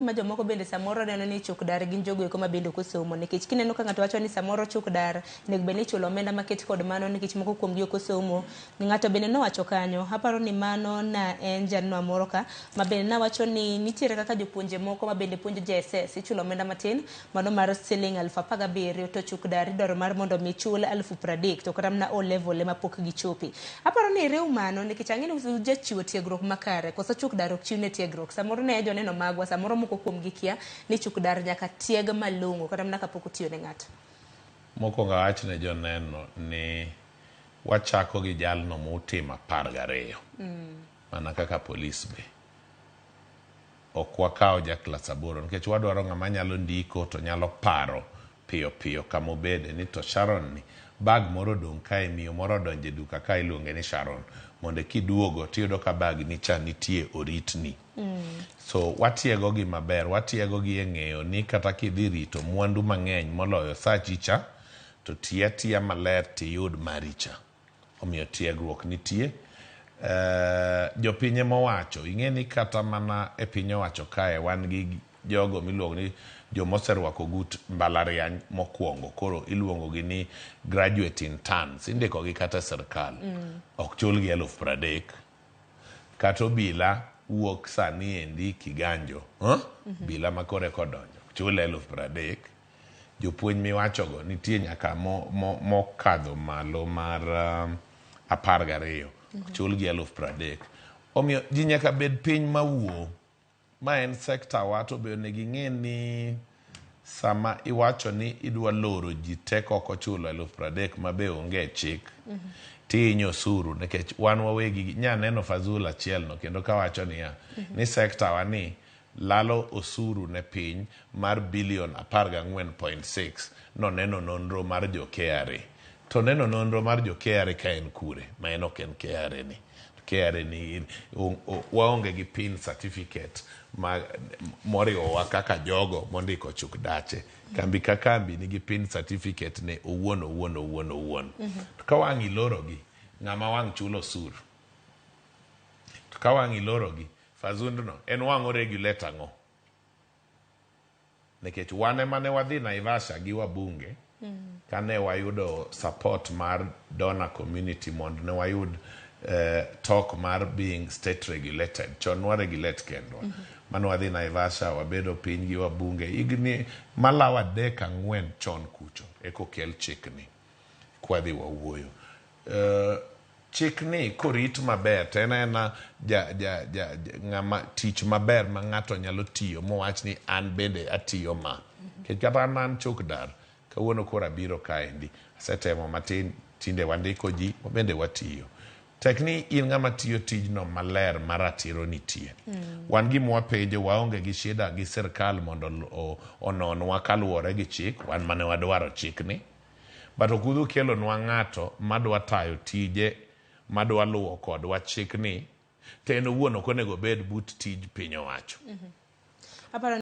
Ma jomoko bende samoro neno ni chuk dar gin jogo eko ma bende ok osomo, nikech kineno ka ng'ato wacho ni samoro chuk dar onego bed ni ichulo omenda maket kod mano nikech moko kuom gi ok osomo. Ng'ato bende nowacho kanyo, aparo ni mano na en janeno moro ka ma bende nawacho ni nitiere kaka jopuonje moko ma bende puonjo JSS ichulo omenda matin mano mar siling 17,000, to chuk dar idwaro mar mondo mi chul 30,000, to kata mana O level ema pok gichope. Aparo ni iriw mano nikech ang'e ni jachiwo tiegruok makare, koso chuk dar ok chiwne tiegruok. Samoro ne joneno magwa, samoro moko kuom gi kia ni chuk dar nyaka tieg malong'o kata mana kapok otiyo ne ng'ato. Mokwongo awach ne joneno ni wachako gi jalno motimo 12. Mana kaka polis be. Ok wakaw ja klas 8 nikech wadwaro ng'ama nyalo ndiko to nyalo paro piyo piyo kama obede ni to Sharon ni bag moro odong' kae, miyo moro odonjo e duka kae iluonge ni Sharon, mondo kiduogo tiyudo ka bag ni cha nitie oritni. So watiego gi maber, watiego gi e ng'eyo ni kata kidhi rito mwandu mang'eny moloyo sachi cha, to ti atiya maler tiyud mari cha. Omiyo tiegruok nitie. Jopiny ema owacho, ing'e ni kata mana e piny owacho kae wan gi jogo miluongo ni joma oserwako ogut mbalariany mokwongo, koro iluongo gi ni graduate interns, indiko gi kata e sirkal. Ok chulgi 30,000. Kata obila wuok sani endi Kiganjo, huh? Obila ma koro eka odonjo, ok chule 30,000. Jopuonj miwachogo nitie nyaka mokadho malo mar 12, chulgi 30,000. Omiyo ji nyaka bed piny mawuo. Ma en sekta wa, to be onego ing'e ni sama iwacho ni idwa loro ji te kok ochulo 30,000 ma be onge e chik, tihinyo osuru nikech wan wawegi nya neno Fazul achiel no kendo kawacho niya ni sekta wa ni lalo osuru ne piny mar bilion 14.6 noneno nonro mar jo KRA. To neno nonro mar jo KRA ka en kure ma en ok en KRA ni. KRA ni waonge gi pin certificate ma moriwowa kaka jogo mondiko chuk dache. Kambi ka kambi nigi pin certificate ne owuon owuon owuon owuon. To ka wang' ilorogi, ng'ama wang' chulo osuru? To ka wang' ilorogi, Fazundno en wang' o regulate ang'o? Nikech wan ema ne wadhi Naivasha gi wabunge kane wayudo support mar donor community mondo ne wayud talk mar being state regulated. Chon nwa regulate kendwa. Mane wadhi Naivasha wabedo piny gi wabunge higni malawo 3 4 chon kucho eko kel chikni kwadhi wawuoyo. Chikni korit maber to en aena ja, ja, ja, ng'ama tich maber ma ng'ato nyalo tiyo mowach ni an bende atiyo ma. Nikech kata an an chok dar, kawuono koro abiro kaendi, asetemo matin, tinde wandiko ji, wabende watiyo. Tek ni in ng'ama tiyo tijno maler ma ratiro nitie. Wan gima wapenjo, waonge gi shida gi sirkal mondo ononwa kaluwore gi chik, wan mane wadwaro chikni. But ok udhi kelonwa ng'ato madwa tayo tije, madwa luwo kodwa chikni, to en owuon ok onego obed but tij piny owacho.